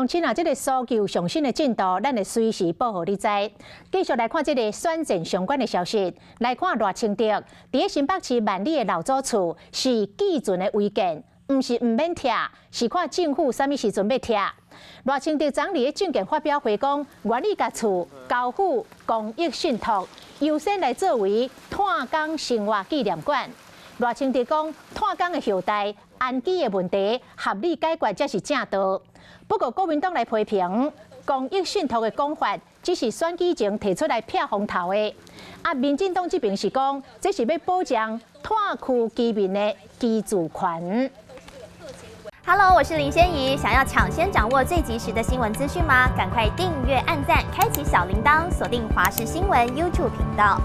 親啊，這个訴求上新的進度，咱會隨時報予你知。繼續來看這个選戰相關的消息，來看賴清德佇咧新北市萬里的老祖厝是寄存的違建，毋是毋免拆，是看政府啥物時陣欲拆。賴清德昨佇咧政見發表會講，願意共厝交付公益信託，優先來作為炭工生活紀念館。賴清德講，炭工的後代安居的問題合理解決才是正道。不過國民黨來批評公益信託的講法，只是選舉前提出來避風頭的。啊，民進黨這邊是講，這是欲保障炭區居民的居住權。 Hello，我是林仙怡。想要搶先掌握最及時的新聞資訊嗎？趕快訂閱、按讚、開啟小鈴鐺，鎖定華視新聞 YouTube 頻道。